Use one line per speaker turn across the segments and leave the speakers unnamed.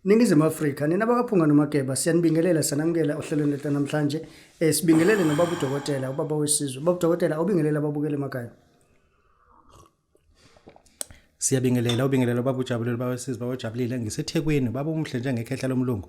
Ningizimu Afrika, nina bakaPhunga noMageba, siyanibingelela, sanamukela ohlelweni lethu namhlanje. Sibingelele nobaba uDokotela, ubaba wesizwe. Baba uDokotela, awubingelele ababukeli emakhaya.
Siyabingelela, ubingelela baba ujabulile, baba wesizwe, baba ujabulile. NgiseThekwini, baba umuhle njengekhehla lomlungu.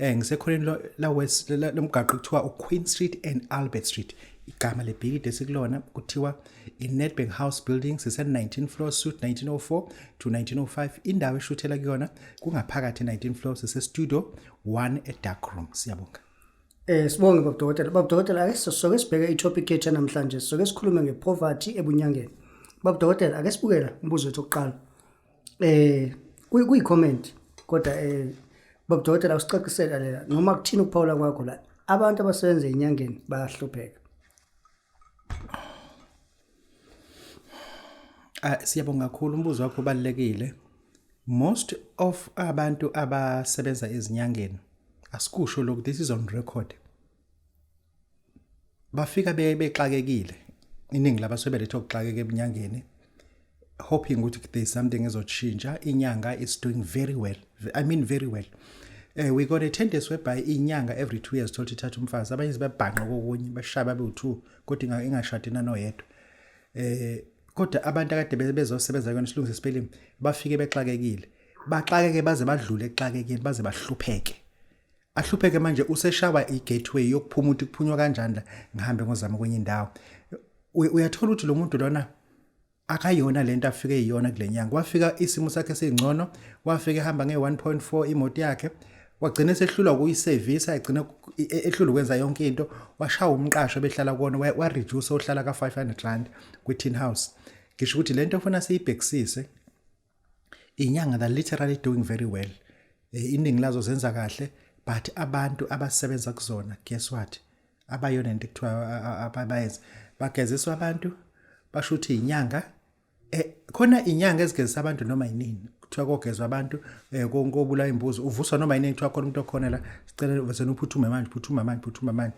Ngisekhoneni la West lomgaqo kuthiwa uQueen Street and Albert Street. Igama lebhilidi esikulona kuthiwa iNedbank House Building, sise 19 floor, suite 1904 to 1905. Indawo eshuthela kuyona kungaphakathi 19 floor, sise studio 1 e dark room. Siyabonga.
Sibonge baba Dokotela. Baba Dokotela, ake soke sibheke i-topic yethu namhlanje. Soke sikhulume ngepoverty ebunyangeni. Baba Dokotela, ake sibukela umbuzo wethu oqala. Kuyi comment kodwa baba Dokotela usicacisela lela noma kuthini ukuphawula kwakho la. Abantu abasebenza enyangeni bayahlupheka.
Ah, siyabonga kakhulu, umbuzo wakho ubalulekile. Most of abantu abasebenza ezinyangeni, asikusho lokhu, this is on record. Bafika bexakekile. Iningi labasebelethe ukuxakeka ebunyangeni, hoping ukuthi there is something ezoshintsha. Inyanga is doing very well. I mean very well. We got a tendency whereby inyanga every 2 years thola ithatha umfazi, abanye zibabhanqa kokunye, bashaya babe u2 kodwa ingashadi nanoyedwa. Kodwa abantu akade bezosebenza kuyona isilungu sesipelimi bafike bexakekile, baxakeke baze badlule exakekeni, baze bahlupheke. Ahlupheke manje useshawa i-gateway yokuphuma, ukuthi kuphunywa kanjani la, ngihambe ngozama kwenye indawo. Uyathola ukuthi lo muntu lona akayona lento afike iyona kule nyanga. Wafika isimo sakhe singcono, wafika ehamba nge-1.4 imoto yakhe, wagcina esehlulwa ukuyisevisa, egcina ehlulwa ukwenza yonke into, washaya umqasho behlala kuwona, wa-reduce ohlala ka-500 rand kwi-tin house. Ngisho ukuthi lento ofuna siyibhekisise, inyanga they're literally doing very well. Iningi lazo zenza kahle, but abantu abasebenza kuzona, guess what, abayona into ekuthiwa abayenza, bageziswa abantu, basho ukuthi inyanga. Khona inyanga ezigezisa abantu noma yinini, kuthiwa kogezwa abantu, kobula imbuzi, uvuswa noma yinini, kuthiwa khona umuntu okhona la, sicela wena uphuthume manje, phuthuma manje, phuthuma manje.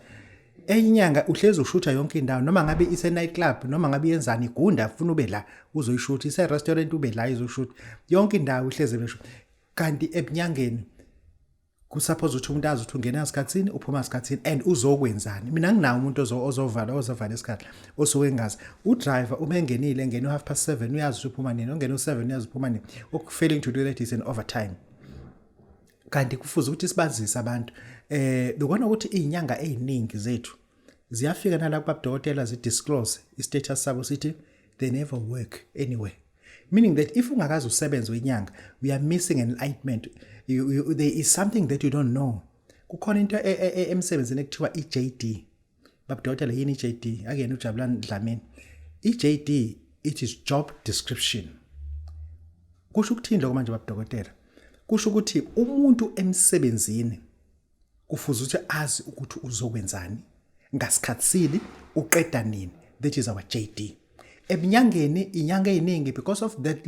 Enye inyanga uhlezi ushutha yonke indawo, noma ngabe ise night club, noma ngabe yenzani, igunda ufuna ube la uzoyishutha, ise restaurant ube la izoshutha, yonke indawo uhlezi besho. Kanti ebunyangeni kusuppose ukuthi umuntu azi ukuthi ungena esikhathini, uphuma esikhathini and uzokwenzani. Mina nginawo umuntu ozovala ozovala isikhathi osuke engazi. Udriver uma engenile, engena u7:30, uyazi ukuthi uphuma nini, ongena u7 uyazi uphuma nini. Failing to do that is an overtime. Kanti kufuze ukuthi sibazise abantu. Bekona ukuthi izinyanga eziningi zethu ziyafika nala kubabudokotela zi disclose i-status sabo, sithi they never work anywhere, meaning that if ungakaze usebenze inyanga, we are missing enlightenment. There is something that you don't know. Kukhona into emsebenzini ekuthiwa i-JD. Babudokotela, yini i-JD? Akuyena uJabulani Dlamini i-JD? It is job description. Kusho ukuthini lokho manje, babudokotela? Kusho ukuthi umuntu emsebenzini kufuze ukuthi azi ukuthi uzokwenzani, ngasikhathi uqeda nini. That is our JD. Ebunyangeni inyanga eziningi, because of that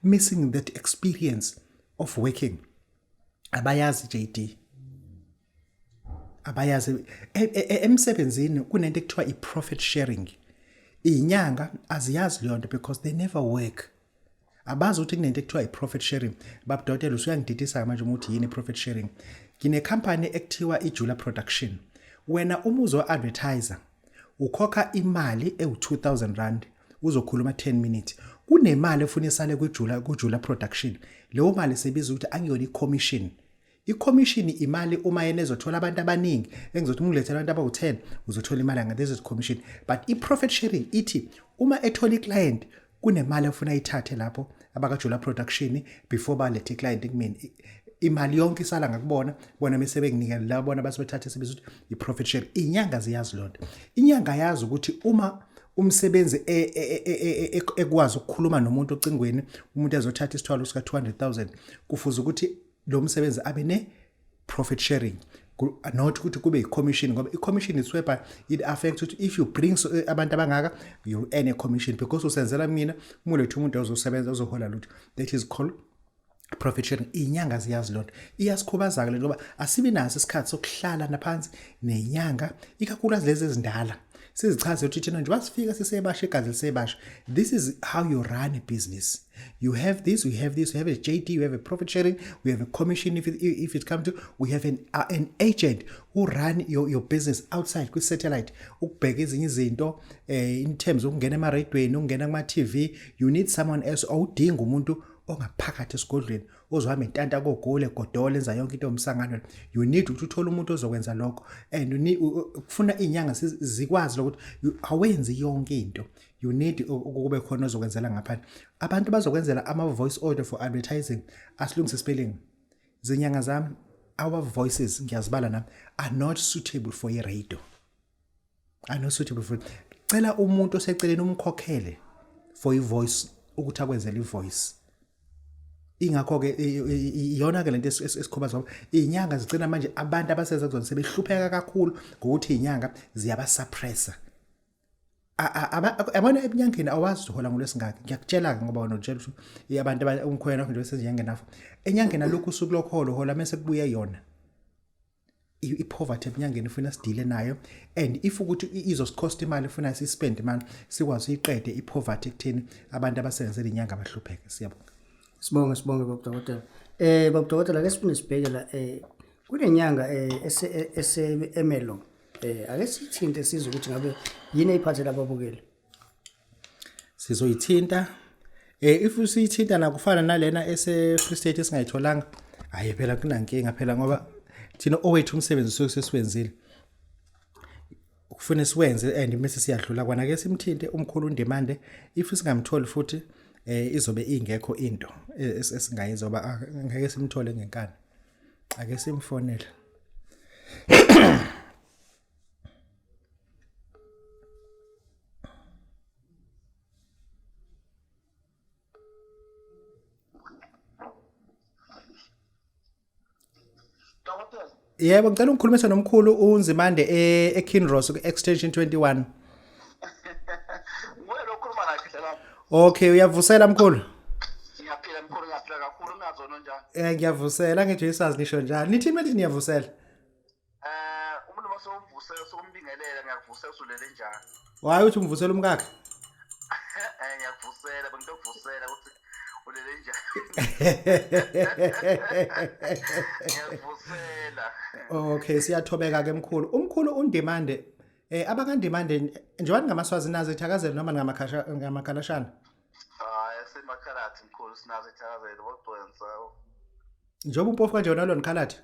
missing that experience of working, abayazi JD, abayazi. Emsebenzini kunento ekuthiwa i-profit sharing. Inyanga aziyazi leyo nto because they never work. Abazi ukuthi kunento ekuthiwa i-profit sharing. Babudokotela, usuyangididisa manje uma uthi yini i-profit sharing. Ngine-company ekuthiwa iJula Production. Wena uma uzo-advertiser, ukhokha imali ewu-2000 rand, uzokhuluma 10 minutes. Kunemali efuna isale kwijula, kuJula Production. Leyo mali sibiza ukuthi angiyona i-commission. I-commission imali uma yena ezothola abantu abaningi, engizothi uma ungilethela abantu abawu-10 uzothola imali anga, this is commission. But i-profit sharing ithi uma ethola i-client, kunemali efuna ayithathe lapho abakaJula Production before balethe i-client kumina. Imali yonke isala ngakubona bona, bese benginikela la, bona base bethathe, sibiza ukuthi i-profit share. Inyanga ziyazi lonto. Inyanga yazi ukuthi uma umsebenzi ekwazi ukukhuluma nomuntu ocingweni, umuntu ezothatha isithwalo sika 200,000, kufuze ukuthi lo msebenzi abe ne profit sharing, not ukuthi kube i-commission, ngoba i-commission is whereby it affects ukuthi if you bring abantu abangaka, you earn a commission because usenzela mina, uma ulethe umuntu ozosebenza ozohola lutho. That is called profit sharing. Inyanga ziyazi lonto. Iyasikhubaza ke lento ngoba asibi naso isikhathi sokuhlala naphansi nenyanga, ikakhulukazi lezi ezindala. Sizichaze ukuthi thina njengoba sifika sisebasha, igazi lisebasha, this is how you run a business. You have this, we have this, we have a JD, we have a profit sharing, we have a commission if it comes to, we have an agent who run your business outside kwi-satellite, ukubheka ezinye izinto in terms ukungena emaredweni, ukungena kuma-TV. You need someone else. Awudinga umuntu ongaphakathi esigodlweni ozohamba intanta kogole godola, enza yonke into yomsangano. You need ukuthi uthole umuntu ozokwenza lokho and you need kufuna izinyanga zikwazi lokuthi awenzi yonke into. You need ukube khona ozokwenzela ngaphandle, abantu bazokwenzela ama-voice order for advertising. Asilungise spelling, zinyanga zami. Our voices, ngiyazibala nami, are not suitable for i-radio, are not suitable for. Cela umuntu oseceleni, umkhokhele for i-voice, ukuthi akwenzele i-voice. Ingakho-ke iyona-ke lento esikhubazwa iy'nyanga zigcina manje abantu abasenza kuzona sebehlupheka kakhulu ngokuthi iy'nyanga ziyabasuppressa. Yabona, ebunyangeni awazi uhola ngolwesingaki. Ngiyakutshela-ke ngoba wena utshela ukuthi abantu umkhwena wakho nje sezinyangeni afo enyangeni, alukho usuku lokholo hola mase kubuye yona i-poverty ebunyangeni. Ifuna sidile nayo and if ukuthi izosicost imali, ifuna sispend imali sikwazi uyiqede i-poverty ekutheni abantu abasebenzela inyanga abahlupheke. Siyabonga.
Sibonge, sibonge, baba dokotela. Baba dokotela, ake siphinde sibheke la kunenyanga ese Ermelo. Ake sithinte sizwe ukuthi ngabe yini eyiphathela ababukeli.
Sizoyithinta if usiyithinta nakufana nalena ese Free State esingayitholanga, hayi phela kunankinga phela, ngoba thina owethu umsebenzi usuke sesiwenzile, kufuna siwenze and bese siyadlula kwana. Ke simthinte umkhulu uNdimande. If singamtholi futhi, izobe ingekho into esingayenza ngoba ngeke simthole ngenkani. Ake simfonele.
Dokotela.
Yebo, ngicela ungikhulumise nomkhulu uNzimande eKinross ku extension 21.
Nguye lo okhuluma naye hle.
Okay, uyavusela mkhulu?
Ngiyaphila mkhulu, ngiyaphila kakhulu, ungazona njani?
Ngiyavusela, ngithi isazi nisho njani. Nithi methi niyavusela?
Umuntu mase umvusela sokumbingelela, ngiyakuvusela usulele njani?
Hayi, uthi umvusela umkakhe.
Ngiyakuvusela, bengitokuvusela ukuthi ulele njani. Ngiyakuvusela.
Okay, siyathobeka ke mkhulu. Umkhulu uNdimande, abakaNdimande njengoba ningamaswazi nazo ithakazelo noma ningamakhasha ngamakhalashana?
Hayi, simakhalathi mkhulu, sinazo ithakazelo bogcwensa.
Njengoba umpofu kanje wena lona khalathi.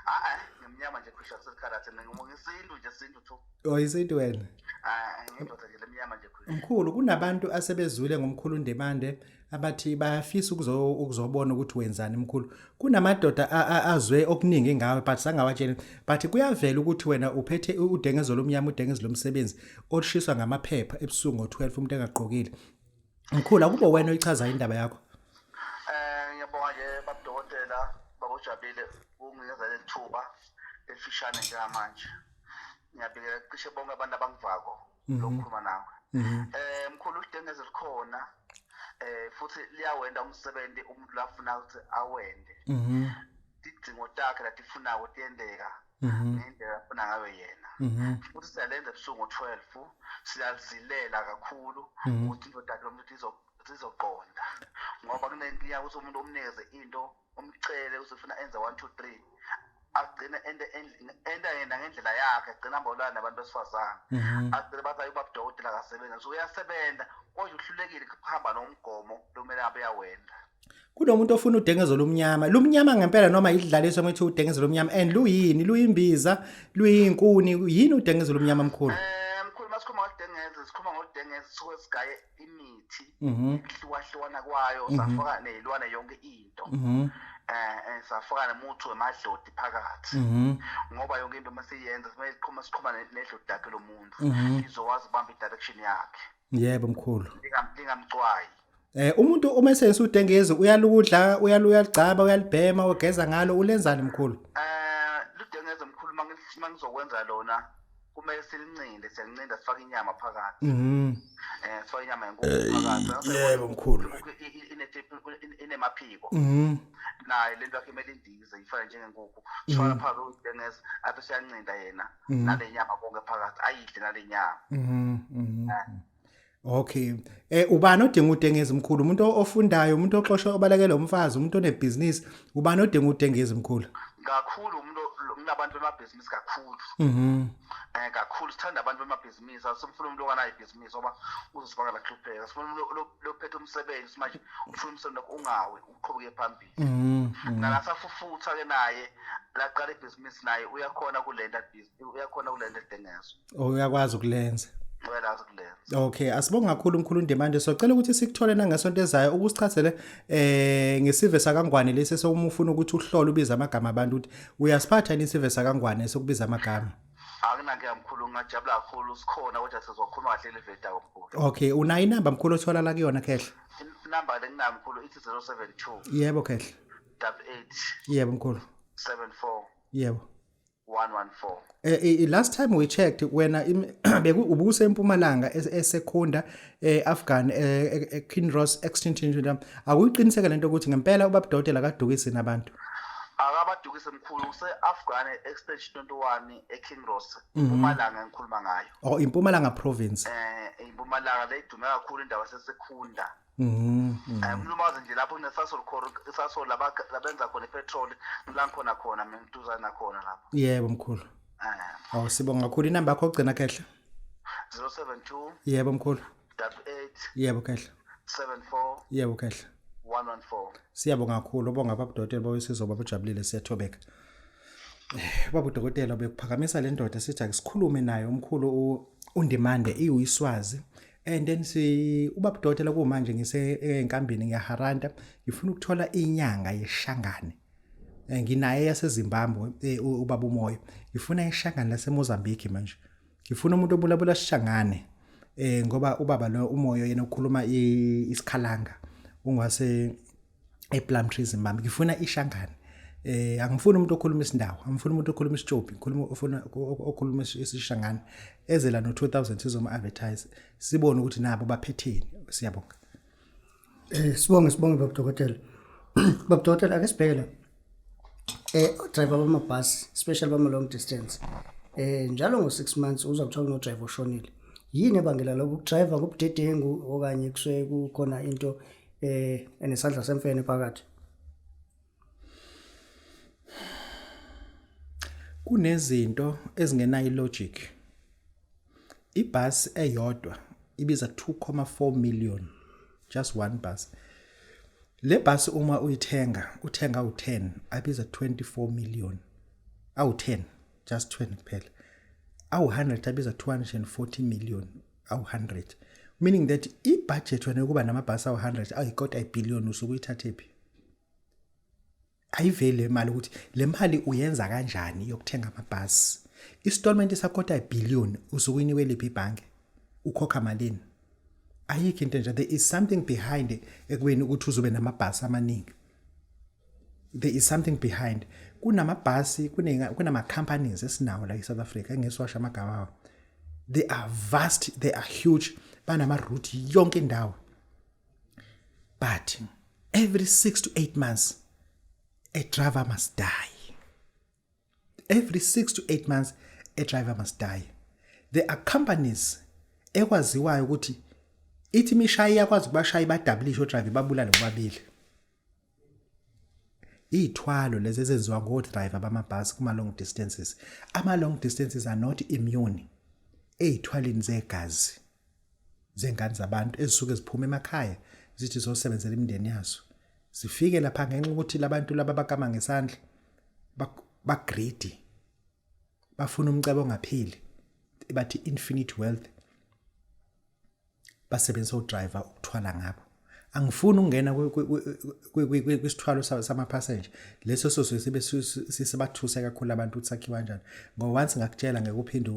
Ah eh, ngimnyama nje khusha sekhalathi, ngisintu nje, sintu tu.
Oh, isintu wena.
Ah, ngindoda nje lemnyama nje khusha.
Mkhulu, kunabantu asebezwile ngomkhulu Ndimande abathi bayafisa ukuzobona ukuthi wenzani mkhulu. Kunamadoda azwe okuningi ngawe but sangawatsheli, but kuyavela ukuthi wena uphethe udengezo lomnyama, udengezo lomsebenzi olushiswa ngamaphepha ebusuku ngo12 umuntu engagqokile. Mkhulu, akube wena oyichaza indaba yakho.
Ngiyabonga nje babudokotela, babujabile ukunginikeza leli thuba elifishane njengamanje. Ngiyabikela cishe bonke abantu abangivako lokukhuluma nawe. Mkhulu, udengeze likhona futhi liyawenda umsebenzi umuntu lafuna ukuthi awende. Tidzingo takhe latifunako tiyendeka ngendlela afuna ngayo yena. Futhi siyalenza ebusuku ngo-12, siyazilela kakhulu ukuthi indoda yakhe lo muntu izoqonda, ngoba kunenkinga ukuthi umuntu umnikeze into, umcele uzofuna enze 1 2 3, agcine ente enta yena ngendlela yakhe, agcine ambolana nabantu besifazane, agcine bathi ayi, ubaba dokotela akasebenza. So uyasebenza kodwa uhlulekile ukuhamba nomgomo lomele abe uyawenda.
Kunomuntu ofuna udengezo lomnyama. Lumnyama ngempela noma idlaliso ngithi udengezo lomnyama, and luyini? Luyimbiza, luyinkuni, yini udengezo lomnyama mkhulu?
Mkhulu, masikhuluma ngodengeze, sikhuluma ngodengeze suke sigaye imithi ihlukahlukana kwayo, safaka nezilwane, yonke into. Safaka nomuthi wemadloti phakathi. Ngoba yonke into masiyenza simele siqhuma siqhuma nedloti lakhe lo muntu. Izokwazi ukubamba i-direction yakhe.
Yebo mkhulu.
Lingamcwayi.
Umuntu uma esebenzisa udengezi uyaludla, uyaligcaba, uyalibhema, ugeza ngalo, ulenzani mkhulu?
Ludengeze mkhulu, mangizokwenza lona Kumele silincinde, siyalincinda, sifake inyama phakathi. Sifake inyama yenkukhu phakathi.
Yebo, mkhulu.
Inemaphiko. Naye lento yakhe kumele indize ifane njengenkukhu. Sifaka phakathi udengezi, aphe siyancinda yena nale nyama konke phakathi, ayidle nale nyama.
Okay. Ubani odinga udengezi, mkhulu? Umuntu ofundayo, umuntu oxoshwa, obalekela umfazi, umuntu onebhizinisi, ubani odinga udengezi, mkhulu?
Kakhulu umuntu kunabantu bemabhizinisi kakhulu. Kakhulu sithanda abantu bemabhizinisi, asimfuna umuntu onganayo ibhizinisi ngoba uzosibangela kuhlupheka. Sifuna umuntu lophethe umsebenzi manje, ufuna umsebenzi wakho ungawi, uqhubeke phambili. Nalasafufutha ke naye laqala ibhizinisi naye uyakhona kulenda business, uyakhona kulenda dengezo.
Oh, uyakwazi ukulenza.
Uyalazi kulenza.
Okay, asibonge kakhulu, mkhulu Ndimande. Socela ukuthi sikuthole nangesonto ezayo ukusichazele ngesive sakaNgwane lesi sewuma ufuna ukuthi uhlole ubize amagama abantu, ukuthi uyasiphatha yini isive sakaNgwane sokubiza amagama.
Akunankinga, mkhulu, ngingajabula kakhulu, sikhona kodwa sizokhuluma kahle levetayo, mkhulu.
Okay, unayo inamba, mkhulu, othola la kuyona, Khehla?
Inamba lenginayo, mkhulu, ithi 072
Yebo, Khehla.
88
Yebo, mkhulu.
74 114.
Last time we checked wena beku ubuse eMpumalanga eSekhunda, eAfghan, eKinross Extension. Akuyiqiniseka lento ukuthi ngempela ubaba Dokotela kadukisi nabantu?
Akabadukise, mkhulu, use-Afghan Extension 21 eKinross, Mpumalanga engikhuluma ngayo.
Oh, iMpumalanga province.
Impumalanga le idume kakhulu, indawo yaseSekhunda. Mlumazi nje lapho kuneSasol khona, iSasol labenza khona ipetrol, la ngikhona khona mina, ngiduzane nakhona lapho.
Yebo, mkhulu. Awu, sibonga kakhulu. Inamba yakho ogcina, Khehla?
072
Yebo, mkhulu.
88
Yebo, Khehla.
74
Yebo, Khehla.
114.
Siyabonga kakhulu, ubonga baba Dokotela bawesizwe, baba ujabulile, siyathobeka. Baba udokotela bekuphakamisa le ndoda, sithi ake sikhulume naye umkhulu uNdimande iuyiswazi, and then si ubaba udokotela kumanje ngise enkambini ngiyaharanta, ngifuna ukuthola inyanga yeshangane. Nginaye yaseZimbabwe, ubaba uMoyo, ngifuna ishangane laseMozambique manje. Ngifuna umuntu obulabula sishangane ngoba ubaba lo uMoyo yena ukhuluma isikhalanga, ungwase ePlumtree, Zimbabwe. Ngifuna ishangane. Angifuni umuntu okhuluma isindawo, angifuni umuntu okhuluma isichopi, ngikhuluma ufuna okhuluma isishangane, ezela no 2000 sizoma advertise, sibone ukuthi nabo baphetheni. Siyabonga.
Sibonge baba dokotela. Baba dokotela, ake sibheke la. Driver bamabhasi, especially bama long distance. Njalo ngo 6 months uza kuthiwa kuno driver oshonile. Yini ebangela lokho? Ukudriver ngobudedengu okanye kusuke kukhona into enesandla semfene phakathi?
Kunezinto ezingenayo logic. Ibhasi eyodwa ibiza 2.4 million, just one bus. Le bus uma uyithenga, uthenga u10, abiza 24 million awu10, just 20 kuphela. Awu100 abiza 240 million awu100, meaning that ibudget wena yokuba namabhasi awu100 ayikota ibillion, usuke uyithathe phi? Ayiveli le mali ukuthi le mali uyenza kanjani yokuthenga amabhasi. Installment isakota ibillion, usuke uyinikwe liphi ibhange? Ukhokha malini? Ayikho into enje. There is something behind ekubeni ukuthi uzobe namabhasi amaningi. There is something behind. Kunamabhasi, kunama companies esinawo la eSouth Africa engesiwasho amagama awo. They are vast, they are huge, banama route yonke indawo, but every 6 to 8 months a driver must die. Every 6 to 8 months a driver must die. There are companies ekwaziwayo ukuthi ithi imishayi iyakwazi ukubashaya, ibadabulishe odriver, babulale bobabili. Iy'thwalo lezi ezenziwa ngo-driver bamabhasi kuma-long distances. Ama-long distances are not immune ey'thwaleni zegazi zengane zabantu ezisuke ziphuma emakhaya zithi zosebenzela imindeni yazo, zifike lapha ngenxa ukuthi labantu laba bakama ngesandla, ba-greedy, bafuna umcebo ongapheli, bathi infinite wealth, basebenzisa udriver ukuthwala ngabo. Angifuni ukungena kwisithwalo sama-passenger leso, soso sibe sisebathuse kakhulu abantu ukuthi sakhiwa kanjani, ngoba once ngakutshela ngeke uphinde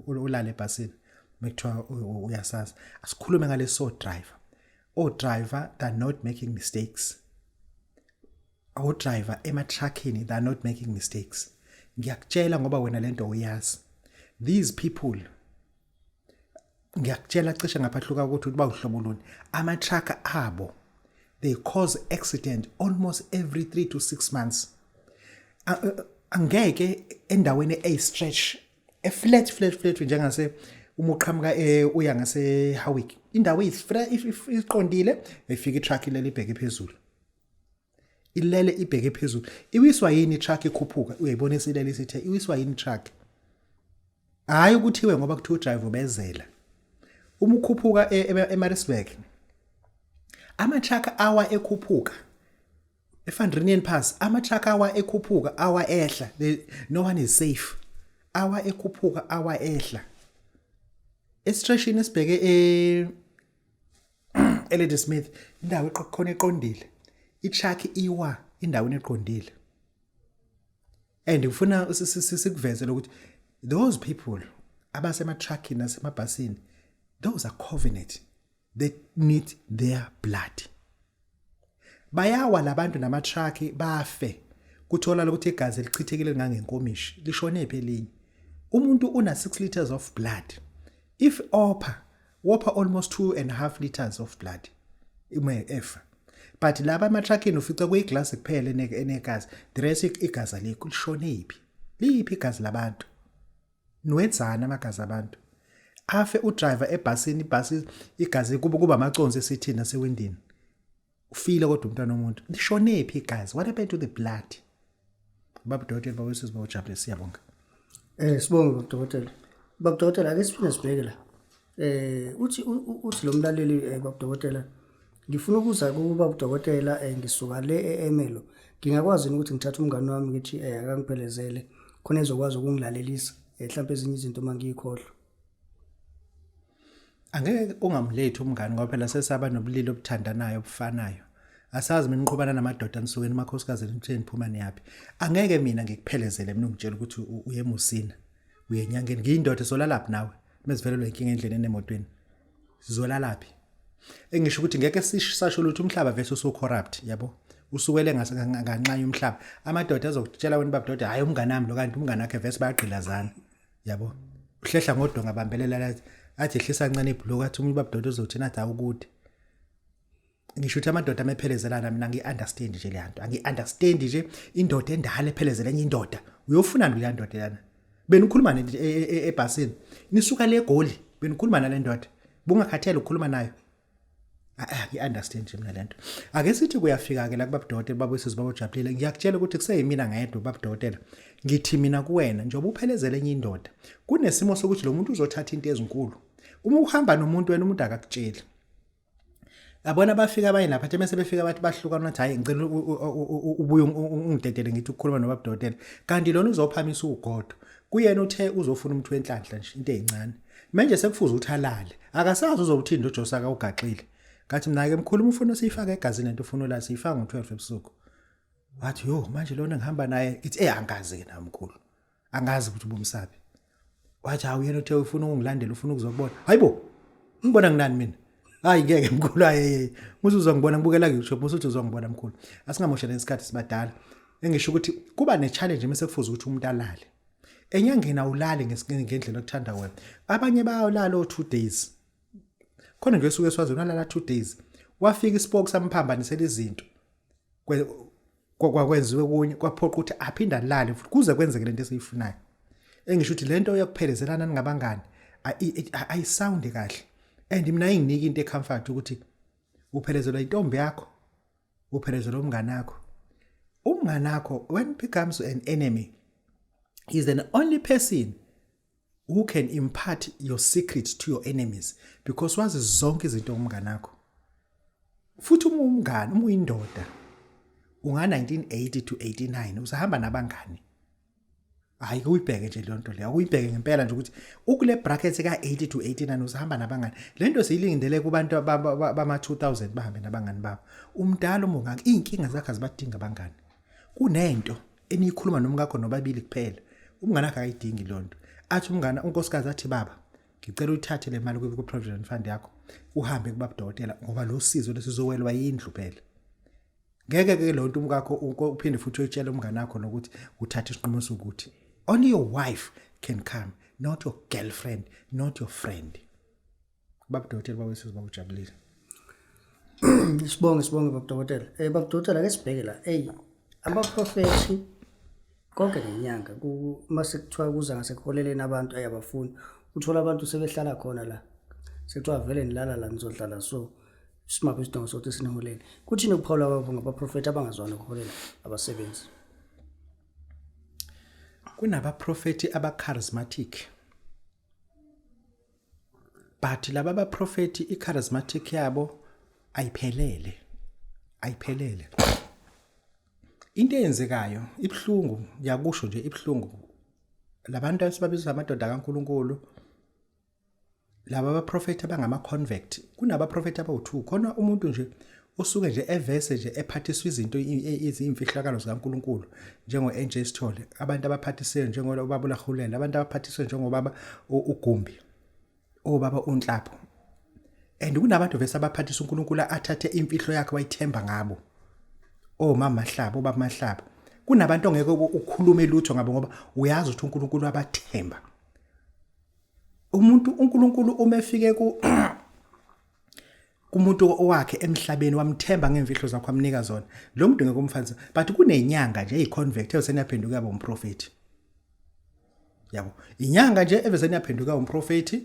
ulale ebhasini mekuthiwa uyasazi. Asikhulume ngaleso driver. O driver, they're not making mistakes. O driver ema-truckini, they're not making mistakes. Ngiyakutshela ngoba wena lento uyazi. These people, ngiyakutshela, cishe ngaphahluka ukuthi uba uhlobo luni ama truck abo. They cause accident almost every 3 to 6 months. Angeke endaweni eyi stretch, e flat flat flat, njengase uma uqhamuka uya ngase Howick, indawo if iqondile, ifika itruck ilele ibheke phezulu, ilele ibheke phezulu. Iwiswa yini itruck ikhuphuka? Uyayibona isilele isithe, iwiswa yini itruck? Hayi, ukuthiwe ngoba kuthiwa udriver ubezela. Uma ukhuphuka eMaritzburg, ama-truck awa ekhuphuka eVan Pass, ama-truck awa ekhuphuka, awa ehla. No one is safe. Awa ekhuphuka, awa ehla esiteshini esibheke e eLadysmith, indawo eqokhona eqondile, i-truck iwa endaweni eqondile. And ngifuna sikuveze lokuthi those people abasema-truckini nasemabhasini, those are covenant that need their blood. Bayawa labantu nama-truck bafe, kuthola ukuthi igazi lichithekile ngangenkomishi. Lishone phi elinye? Umuntu una 6 liters of blood. If opha, wopha almost 2.5 liters of blood uma efa. But laba ema-truckini ufica kuyiglasi kuphela enegazi, the rest igazi alikho. Lishone phi? Liphi igazi labantu? Niwenzani amagazi abantu? Afe udriver ebhasini, ibhasi igazi kuba amaconsi esithini nasewindini, ufile, kodwa umntwana womuntu. Lishone phi igazi? What happened to the blood? Baba Dokotela, baba Sisi, bawujabule, siyabonga.
Sibonge, baba Dokotela. Baba Dokotela, ake siphinde sibheke la. Uthi lo mlaleli, baba Dokotela, ngifuna ukuza kuba udokotela, ngisuka le e-Ermelo. Ngingakwazi yini ukuthi ngithathe umngani wami, ngithi akangiphelezele khona ezokwazi ukungilalelisa mhlawumbe ezinye izinto mangiyikhohlwa?
Angeke ungamlethi umngani, ngoba phela sesaba nobulili obuthandanayo obufanayo. Asazi mina niqhubana namadoda, nisuke nimakhosikazi, nitheni, niphuma niyaphi. Angeke mina ngikuphelezele mina ungitshela ukuthi uye eMusina, uye enyangeni. Ngiyindoda, solalaphi nawe mezivelelwe inkinga endleleni, emotweni? Sizolalaphi? Engisho ukuthi ngeke sisasho lutho, umhlaba vese usu corrupt, yabo, usukele nganxanye umhlaba. Amadoda azokutshela wena, baba doda, hayi, umngane wami lo, kanti umngane wakhe vese bayagqilazana, yabo. Uhlehla ngodonga, bambelela lathi, athi ehlisa kancane ibhuluku, athi umuntu, baba doda, uzothina, athi awukude. Ngisho ukuthi amadoda amephelezelana, mina ngi-understand nje le nto, angi-understand nje indoda endala ephelezela enye indoda. Uyofunani kuleya ndoda lana? Benikhuluma ebhasini nisuka le Goli, benikhuluma nale ndoda, bungakhathele ukukhuluma nayo? Ah, ngi-understand nje mina lento. Ake sithi kuyafika-ke la kubabudokotela, babuyisizwe, babujabulile. Ngiyakutshela ukuthi kuseyimina ngedwa, babudokotela. Ngithi mina kuwena, njengoba uphelezele enye indoda, kunesimo sokuthi lo muntu uzothatha into ezinkulu. Uma uhamba nomuntu wena, umuntu akakutsheli. Yabona, bafika abanye lapha, athi mase befika bathi bahlukana, bathi, "Hayi, ngicela ubuye ungidedele, ngithi ukukhuluma nobabudokotela." Kanti lona uzophamisa ugodo. Kuyena uthe uzofuna umuntu wenhlanhla nje, into ezincane. Manje sekufuze ukuthi alale. Akasazi uzokuthini lo Josaka ugaxile. Ngathi mina ke, mkhulu, ufuna siyifake egazini lento, ufuna la siyifaka ngo12 ebusuku. Wathi, "Yo, manje lona ngihamba naye." Ithi, "Angazi ke na, mkhulu. Angazi ukuthi ubumsabi." Wathi, "Hawu, yena uthe ufuna ukungilandela, ufuna ukuzokubona." Hayibo, ngibona nginani mina? Hayi, ngeke mkhulu, hayi. Musu uzongibona ngibukela ku-YouTube, musu uthi uzongibona, mkhulu. Asingamoshela isikhathi, sibadala. Engisho ukuthi kuba ne-challenge mase kufuze ukuthi umuntu alale. Enyangeni awulali ngendlela okuthanda wena. Abanye bayawulala o 2 days. Khona nje esuke eSwazini, walala 2 days. Wafika ispoki samphambanisela izinto. Kwakwenziwe kunye, kwaphoqa ukuthi aphinde alale futhi kuze kwenzeke lento esiyifunayo. Engisho ukuthi lento yokuphelezelana ningabangani ayisound kahle. And mina inginika into ecomfort ukuthi uphelezelwa intombi yakho, uphelezelwa umngane wakho. Umngane wakho, when becomes an enemy, is the only person who can impart your secret to your enemies, because wazi zonke izinto umngane wakho. Futhi uma umngane, uma uyindoda, unga 1980 to 89 usahamba nabangani. Hayi, kuyibheke nje leyo nto leyo, akuyibheke ngempela nje ukuthi ukule bracket ka 80 to 89 usahamba nabangani. Lento siyilindele kubantu bama 2000 bahambe nabangani babo. Umdala uma ungaka, inkinga zakhe azibadinga abangani. Kunento eniyikhuluma nomkakho nobabili kuphela. Umngane wakhe akayidingi leyo nto. Athi umngane, unkosikazi athi, "Baba, ngicela uyithathe le mali ku provident fund yakho, uhambe kubaba dokotela, ngoba lo sizo lesizowelwa yindlu phela." Ngeke ke lo nto umkakho uphinde futhi uyitshele umngane wakho nokuthi uthathe isinqumo sokuthi only your wife can come. not your girlfriend, not your friend. Baba dokotela, baba wesizwe, baba ujabulile.
Sibonge, sibonge, baba dokotela. Baba dokotela, ake sibheke la. Ey, abaprofethi konke ngenyanga mase kuthiwa kuza ngasekuholeleni abantu ayabafuni. Uthola abantu sebehlala khona la. Sekuthiwa vele nilala la, nizodlala, so simaphi isidingo sokuthi siniholele? Kuthini ukuphawula kwakho ngabaprofethi abangazwani ukuholela abasebenzi?
Kunabaprofethi abacharismatic, but laba baprofethi icharismatic yabo ayiphelele, ayiphelele. Into eyenzekayo ibhlungu, ngiyakusho nje, ibhlungu. Labantu esibabiza amadoda kaNkuluNkulu, laba abaprofethi abangama convert, kunabaprofethi abawu2. Khona umuntu nje usuke nje evese nje ephathiswa izinto eziyimfihlakalo zikaNkuluNkulu, njengo NJ Sithole, abantu abaphathisiwe njengobaba uLahulela, abantu abaphathiswe njengobaba uGumbi, obaba uNhlapho. And kunabantu vese abaphathisa uNkulunkulu, athathe imfihlo yakhe wayithemba ngabo, omama Mahlaba, obaba Mahlaba. Kunabantu ongeke ukhulume lutho ngabo ngoba uyazi ukuthi uNkulunkulu abathemba. Umuntu uNkulunkulu uma efike ku kumuntu owakhe emhlabeni, wamthemba ngemfihlo zakho, amnika zona, lo muntu ngeke umfanise. But kunenyanga nje eyiconvert eseniyaphenduka yaba umprofeti, yabo. Inyanga nje eveseniyaphenduka umprofeti,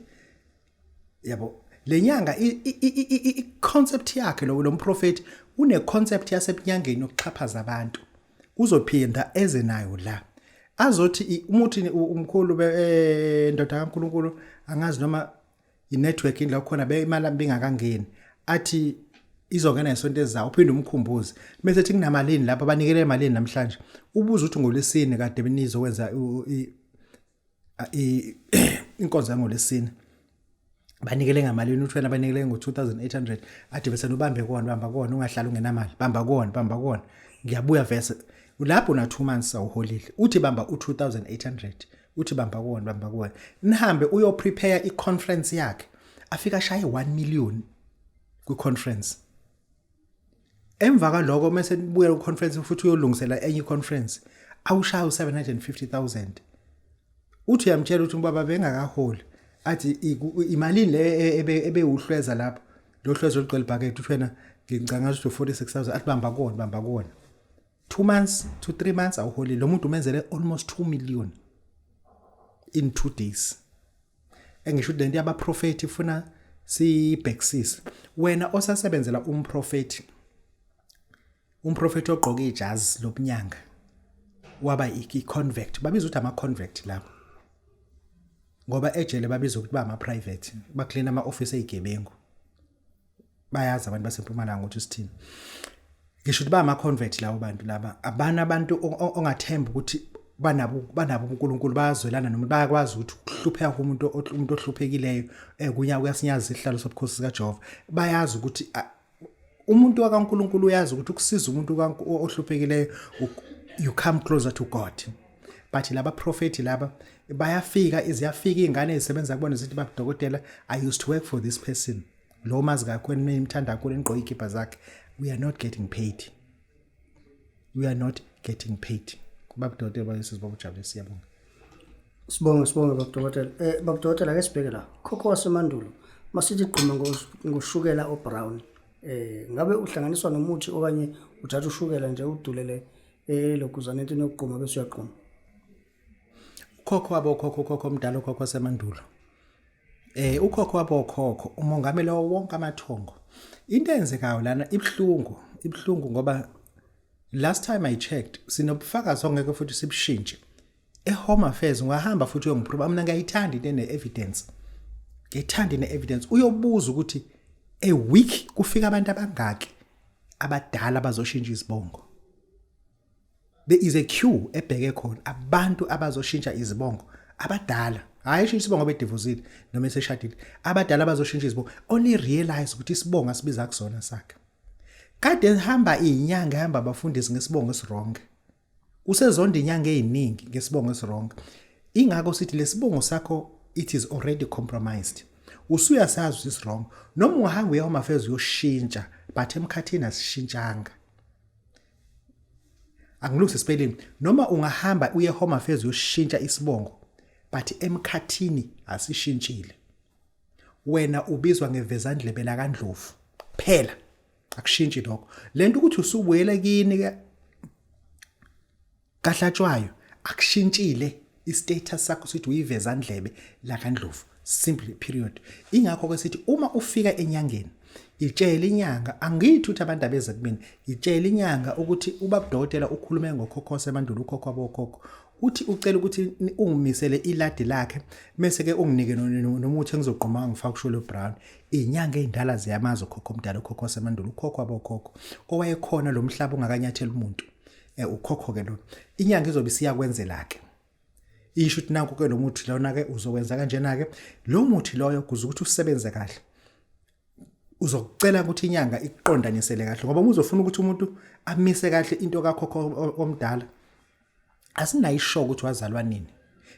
yabo. Le nyanga i concept yakhe, lo mprofeti une concept yasebunyangeni yokuxhaphaza abantu. Uzophinda eze nayo la, azothi umuthi umkhulu, ndoda kaNkuluNkulu, angazi noma i-network indla khona imali bengakangeni, athi izongena ngesonto ezayo. Uphinde umkhumbuze, bese ethi kunamalini lapha, banikele malini namhlanje? Ubuza ukuthi ngolesine kade benizokwenza inkonzo yangolesine, banikele ngamalini? Uthi wena banikele ngo-2800. Athi bese ubambe kona, bamba kona, ungahlali ungenamali, bamba kona, bamba kona, ngiyabuya. Vese lapho na 2 months awuholile. Uthi bamba u-2800, uthi bamba kona, bamba kona, nihambe uyo prepare i-conference yakhe. Afika ashaye 1 million kwi-conference. Emva kwaloko mase nibuya ku-conference futhi uyolungisela enye i-conference, awushaya u-750,000. Uthi uyamtshela ukuthi ubaba bengakaholi, athi imalini le ebewuhlweza lapho, lo hlweza olugcwele ibhakede? Uthi wena ngicanga ukuthi u-46,000. Athi bamba kona, bamba kona. 2 months to 3 months awuholile. Lo muntu umenzele almost 2 million in 2 days. Engisho ukuthi lento yabaprofeti ifuna siyibhekisise. Wena osasebenzela umprofeti, umprofeti ogqoke ijazi lobunyanga waba i-convert, babiza ukuthi ama-convert labo ngoba ejele babiza ukuthi ba ama-private, baklina ama-office eyigebengu. Bayazi abantu basempumalanga ukuthi sithini. Ngisho ukuthi ba ama-convert labo bantu laba, abana abantu ongathemba ukuthi banabo uNkulunkulu, bayazwelana noma bayakwazi ukuthi ukuhlupheka komuntu, umuntu ohluphekileyo, kunya kuyasinyaza isihlalo sobukhosi sikaJehova. Bayazi ukuthi umuntu wakaNkulunkulu uyazi ukuthi ukusiza umuntu ohluphekileyo, you come closer to God. But laba prophet laba bayafika, iziyafika izingane ezisebenza kubona zithi, "Baba dokotela, I used to work for this person lo mazi kakhulu, nimthanda kakhulu, nigqoke ikipa zakhe. We are not getting paid, we are not getting paid." Baba dokotela, bayisiza, baba ujabule, siyabonga.
Sibonge, sibonge, baba dokotela. Baba dokotela, ake sibheke la. Khokho wasemandulo, masithi gquma ngoshukela obrown. Ngabe uhlanganiswa nomuthi okanye uthatha ushukela nje udulele elokuzana entweni yokugquma bese uyagquma?
Ukhokho wabo ukhokho, ukhokho omdala, ukhokho wasemandulo, ukhokho wabo ukhokho, umongameli wawo wonke amathongo. Into eyenzekayo lana ibhlungu, ibhlungu ngoba last time I checked sinobufakazi ongeke futhi sibushintshe. E-Home Affairs ungahamba futhi uyongiprova. Mina ngiyayithanda into ene-evidence, ngiyayithanda ine-evidence. Uyobuza ukuthi a week kufika abantu abangaki abadala abazoshintsha izibongo. There is a queue ebheke khona abantu abazoshintsha izibongo abadala, hayi ishintsha isibongo bedivosile noma eseshadile, abadala abazoshintsha izibongo. Only realize ukuthi isibongo asibiza kusona sakhe kade ehamba izinyanga, ehamba abafundisi ngesibongo esiwrong. Usezonda inyanga eziningi ngesibongo esiwrong. Ingakho sithi lesibongo sakho, it is already compromised. Usuyasazi ukuthi is wrong. Noma ungahamba uya Home Affairs uyoshintsha, but emkhathini asishintshanga. Angilungise spelling. Noma ungahamba uye Home Affairs uyoshintsha isibongo, But emkhathini asishintshile. Wena ubizwa ngevezandlebe lakaNdlovu phela, akushintshi lokho. Lento ukuthi usubuyele kini ke kahlatshwayo akushintshile istatus sakho, sithi uyivezandlebe lakaNdlovu, simply, period. Ingakho ke sithi uma ufika enyangeni, itshela inyanga, angithi ukuthi abantu abeze kumina, itshela inyanga ukuthi ubabudokotela ukhulume ngokhokho semandulo, ukhokho abokhokho, uthi ucela ukuthi ungimisele iladi lakhe, mase ke unginike nomuthi engizoqhuma ngifaka usholo brown. Inyanga ezindala ziyamazi ukhokho omdala, ukhokho semandulo, ukhokho abokhokho owayekhona lo mhlaba ungakanyathela umuntu, ukhokho ke lo. Inyanga izobe isiyakwenzela ke, isho ukuthi nanku ke lo muthi lona ke, uzokwenza kanjena ke lo muthi loyo kuze ukuthi usebenze kahle. Uzokucela ukuthi inyanga ikuqondanisele kahle, ngoba uma uzofuna ukuthi umuntu amise kahle into kakhokho omdala, asinayo isure ukuthi wazalwa nini.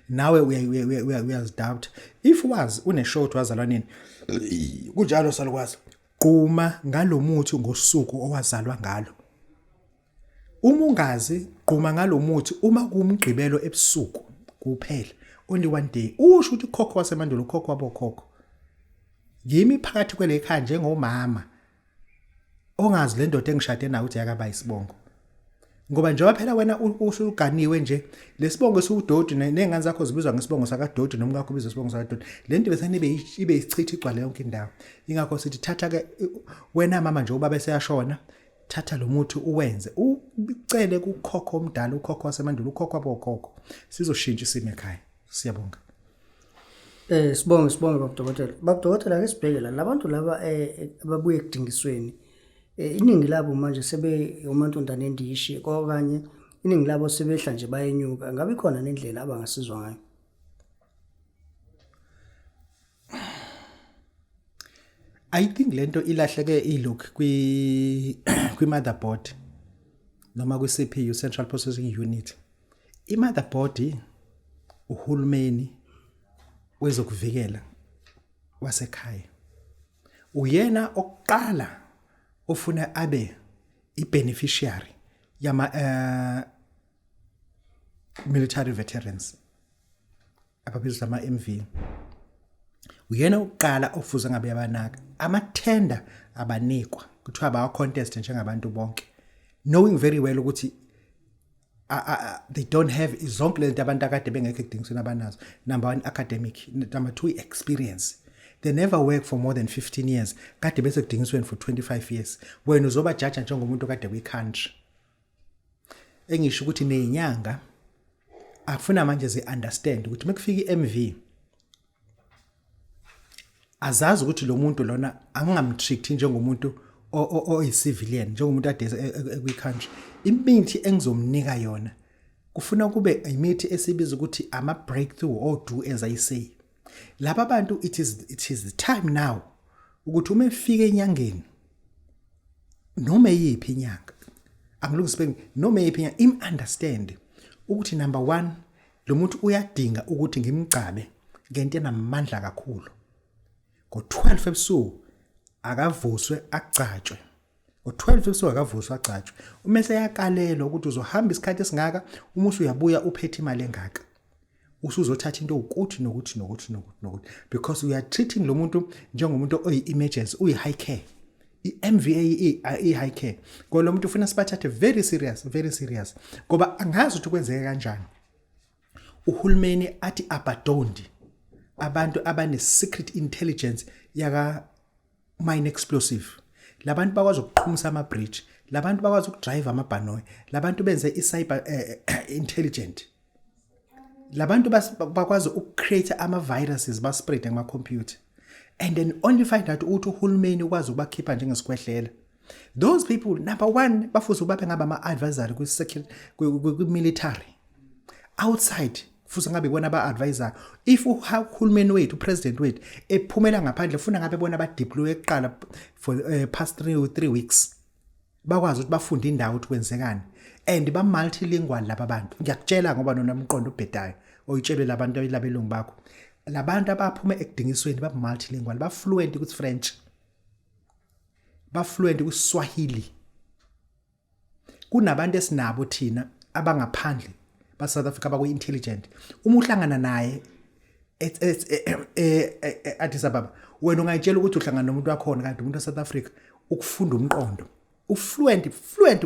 Nawe uyazidoubt if wazi unesure ukuthi wazalwa nini. Kunjalo salukwazi, quma ngalomuthi ngosuku owazalwa ngalo. Uma ungazi, quma ngalomuthi uma kumgqibelo ebusuku kuphela, only one day. Usho ukuthi ukhokho wasemandulo, ukhokho wabokhokho, yimi phakathi kwele khaya njengomama ongazi le ndoda engishade nayo ukuthi yakaba isibongo, ngoba njengoba phela wena usuganiwe nje, lesibongo esiwudoti, ney'ngane zakho zibizwa ngesibongo sakadoti, nomkakho ubizwa isibongo sakadoti, le nto bese ibe ibe isichitha igcwale yonke indawo. Ingakho sithi thatha ke wena mama, nje ubaba eseyashona, thatha lo muthi uwenze, ucele kukhokho omdala, ukhokho wasemandulo, ukhokho wabokhokho, sizoshintsha isimo ekhaya. Siyabonga.
Sibonge baba dokotela. Baba dokotela, ake sibheke la labantu laba ababuye ekudingisweni. Iningi labo manje sebe umantontane endishi okanye iningi labo sebehla nje bayenyuka. Ngabe ikhona nendlela abangasizwa ngayo?
I think lento ilahleke ilook kwi motherboard noma kwi CPU, central processing unit. I motherboard uhulumeni wezokuvikela wasekhaya uyena oqala ofuna abe i-beneficiary yama military veterans ababizwa ama-MV. Uyena oqala ofuze ngabe yabanaka ama-tender, abanikwa, kuthiwa bawa-contest njengabantu bonke, knowing very well ukuthi they don't have zonke lezi abantu akade bengekho ekudingisweni abanazo. Number one, academic. Number two, experience. They never work for more than 15 years, kade bese kudingisweni for 25 years. Wena uzobajaja njengomuntu kade kwi-country. Engisho ukuthi nezinyanga akufuna manje zi-understand ukuthi mekufika i-MV, azazi ukuthi lo muntu lona angingamtreat njengomuntu oyi-civilian, njengomuntu ade ekwi-country. Imithi engizomnika yona kufuna kube imithi esibiza ukuthi ama-breakthrough or do as I say. Laba bantu, it is the time now ukuthi uma efika enyangeni, noma eyiphi inyanga, angilungise, noma eyiphi inyanga, im understand ukuthi number 1, lo muntu uyadinga ukuthi ngimgcabe ngento enamandla kakhulu. Ngo12 ebusuku akavuswe agcatshwe, ngo12 ebusuku akavuswe agcatshwe. Uma seyakalelwa ukuthi uzohamba isikhathi esingaka, uma usuyabuya uphethe imali engaka, usuzothatha into ukuthi nokuthi nokuthi nokuthi nokuthi, because we are treating lo muntu njengomuntu oyi-emergency, uyi-high care. I-MVA i-high care, ngoba lo muntu ufuna sibathathe very serious, very serious, ngoba angazi ukuthi kwenzeke kanjani uhulumeni athi abadondi abantu abane-secret intelligence yaka mine explosive. Labantu bakwazi ukuqhumisa ama bridge, labantu bakwazi ukudrive amabhanoyi, labantu benze i-cyber intelligent, labantu bakwazi ukucreate ama viruses, ba spread ngama computer, and then only find out ukuthi uhulumeni ukwazi ukubakhipha njengesikhwehlela. Those people, number 1, bafuze babe ngaba ama advisory kwi security, kwi military outside, futhi ngabe ibona ba advisor. If uhulumeni wethu, upresident wethu ephumela ngaphandle, funa ngabe bona ba deploy ekuqala for past 3 weeks, bakwazi ukuthi bafunde indawo ukuthi kwenzekani, and ba multilingual laba bantu. Ngiyakutshela ngoba nona umqondo ubhedayo oyitshelwe labantu labelungu bakho, labantu abaphuma ekudingisweni ba multilingual, ba fluent ku French, ba fluent ku Swahili. Kunabantu esinabo thina abangaphandle ba South Africa abaku intelligent, uma uhlangana naye Addis Ababa, wena ungayitshela ukuthi uhlangana nomuntu wakhona, kanti umuntu waseSouth Africa ukufunda umqondo, ufluent fluent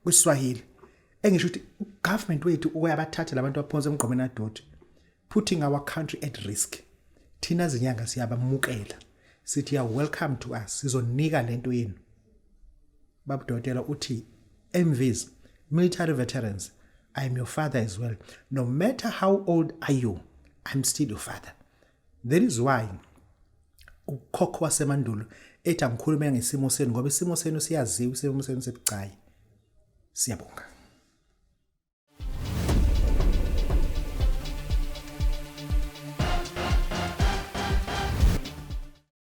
kwiSwahili. Engisho ukuthi government wethu uyabathatha labantu abaphonsa emgqomeni adoti, putting our country at risk. Thina zinyanga siyabamukela, sithi ya welcome to us, sizonika lento yenu. Babudokotela uthi MVs, military veterans, I am your father as well. No matter how old are you, I'm still your father. That is why ukhokho wasemandulo ethi angikhulume ngesimo senu, ngoba isimo senu siyaziwa, isimo senu sebucayi. Siyabonga.